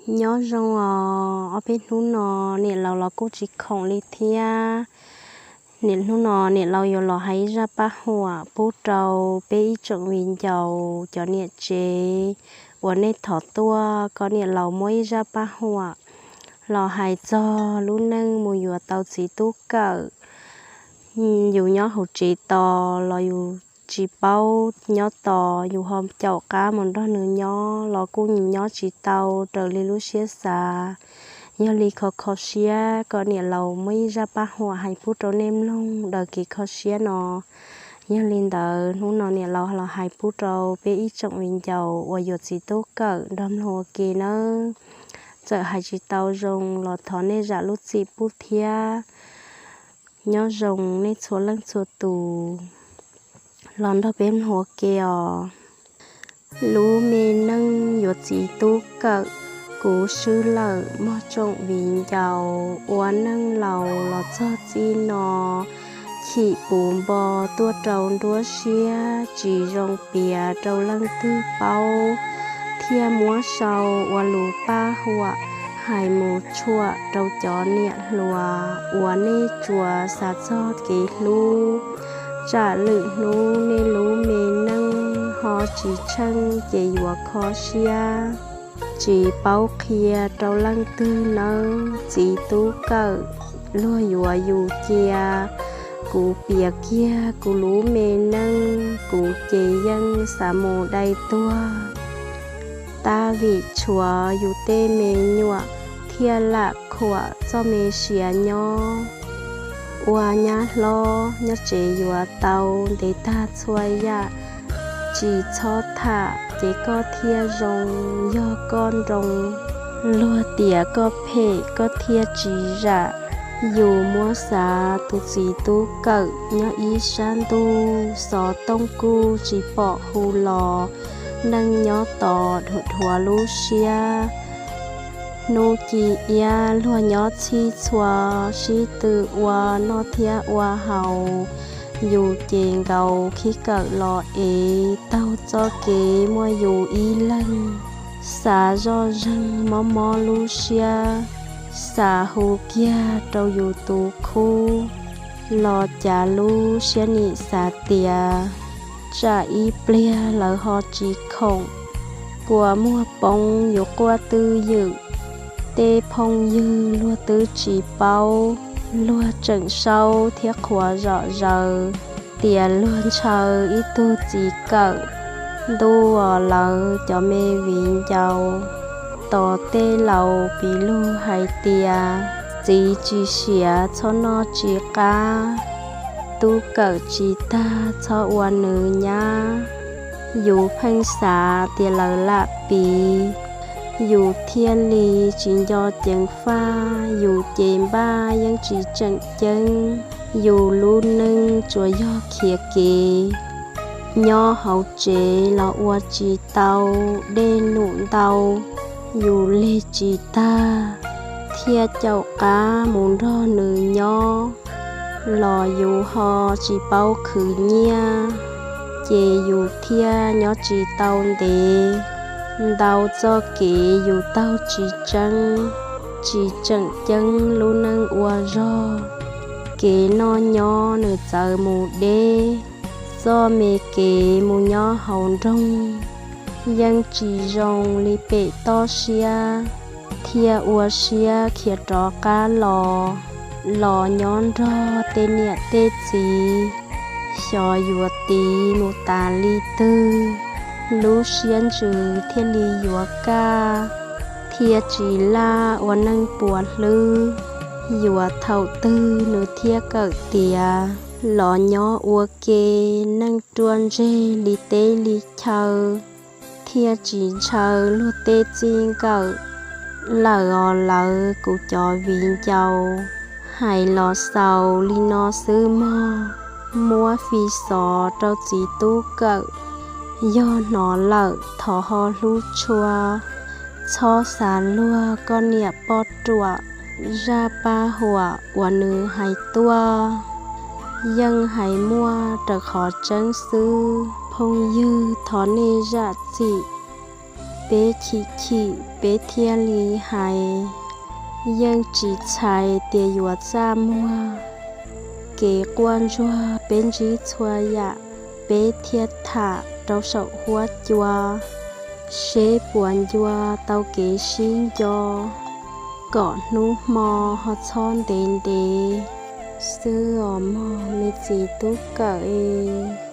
Nyob zoo os, ob peb hnub no niam laus los kuj tsis khoom li thiab. Niam hnub no niam laus yuav los hais zaj paj huam pub rau peb ib tsoom viv ncaus cov niam tsev uas nej thov tuaj kom niam laus muab ib zaj paj huam los hais txog lub neej mus yuav tau txiv tub kawm. Yus nyob hauv tsev tos los yus tsis paub nyob tos, yus ho caum qab mus nrog nws nyob los kuj nyob tsis tau raws li lub siab xav. Yog li kho kho siab kom niam laus muab ib zaj paj huam hais pub rau nej mloog daws kev kho siab no. Yog li ntawd hnub no niam laus los hais pub rau peb ib tsoom viv ncaus uas yuav txiv tub kawm nrog mloog ua ke nawb. Txawm hais tsis tau zoo los thov nej zam lub txim pub thiab. Nyob zoo nej txhua leej txhua tus, los nrog peb mloog ua ke os. Lub me neej yuav txiv tub kawm. Kuv swb lawm mog tsoom viv ncaus, ua neej laus los txog txij no, chim puv npo tuaj rau nruab siab, tsis zoo piav rau leej twg paub, thiaj muab sau ua lus paj huam hais mus tshuam rau cov niam hluas uas nej tsuas xav txog kev hlub. Tsam lwm hnub nej lub me neej ho tsis tsheej ces yuav kho siab, tsis paub qhia rau leej twg nawb. Txiv tub kawm, luag yuav yus cia. Kuv piav kiag kuv lub me neej, kuv ces yeej xav mus dai tuag. Tab vim tshuav yus tej me nyuam thiaj lam khuam txoj me siav nyob. Ua nyab hlob nyob tsev yuav tau ntev tag txhua yam, tsis txhob tham ces koj thiaj zoo, yog koj nroo. Luag tias koj phem koj thiaj tsis zam. Yus muab xav tus txiv tub kawm nyob ib sab ntuj, xov tooj kuj tsis pom hu los, neej nyob tos dhuav dhuav lub siab. Hnub ci iab luag nyob txhij txhua, sib tw ua noj thiab ua haus, yus ces nkaus khib kawm los ev, taug txoj kev muaj yus ib leeg. Xav zoj zeeg mob mob lub siab, xav hu kiag rau yus tus khub, los cav lub siab nim xav tias, tsam ib pliag lawv ho tsis khoom, kua muag poob yus quaj twj ywm. Tej phooj ywg luag twb tsis paub, luag tseem saub thiab qhuas zom zaws, tias luag ntshaw ib tug txiv kawm. Ntuj aw, lawv cov me viv ncaus, tos tej laus piv lug hais tias, txiv tsis siav txhob noj tsis qab, tub kawm tsis tag txhob ua nws nyab. Yus pheej xav tias lawv lam piv, yus thiaj li tsis nco ceev faj, yus ces npaj yeej tsis tseem ceeb. Yus lub neej tsuas yog khiav kev, nyob hauv tsev los ua tsis tau, dej num ntau, yus leg tsis tag, thiaj caum qab mus nrog nws nyob, los yus ho tsis paub khwv nyiaj, ces yus thiaj nyob tsis tau ntev. Ntau txoj kev yus taug tsis tseeb, tsis tseem ceeb lub neej ua zog. Kev noj nyob nws txawv mus deb, txoj me kev mus nyob hauv nroog yeej tsis zoo li pem toj siab, thiaj ua siab khiav rov qab los, los nyob nrog tej niam tej txiv, xyov yuav tiv mus tas li twg, lub siab ntsws thiaj li yuav kaj, thiaj tsis laj ua neej puas hlwb. Yuav thaum twg nws thiaj kawm tiav, los nyob ua ke neej ruaj ntseg li teb li chaw, thiaj tsis ntshaw luag tej txij nkawm. Lawm os lawv kuv cov viv ncaus, hais los xaus li no xwb mog. Muab fi xov rau txiv tub kawm, yog hnov lawm thov ho hlub tshua, txhob xav luag koj niam poj ruam. Zaj paj huam uas nws hais tuaj yeej hais muaj raws qhov tseeb xwb. Phooj ywg thov nej zam txim, peb chim chim peb thiaj li hais, yeej tsis txhais tias yuav txaj muag. Kev quaj ntsuag peb ntsib txhua yam, peb thiaj tham rau saum huab cua, seb puas ncua tau kev sib nco, kom hnub hmo ho txhob ntev ntev xwb os mog me txiv tub kawm es.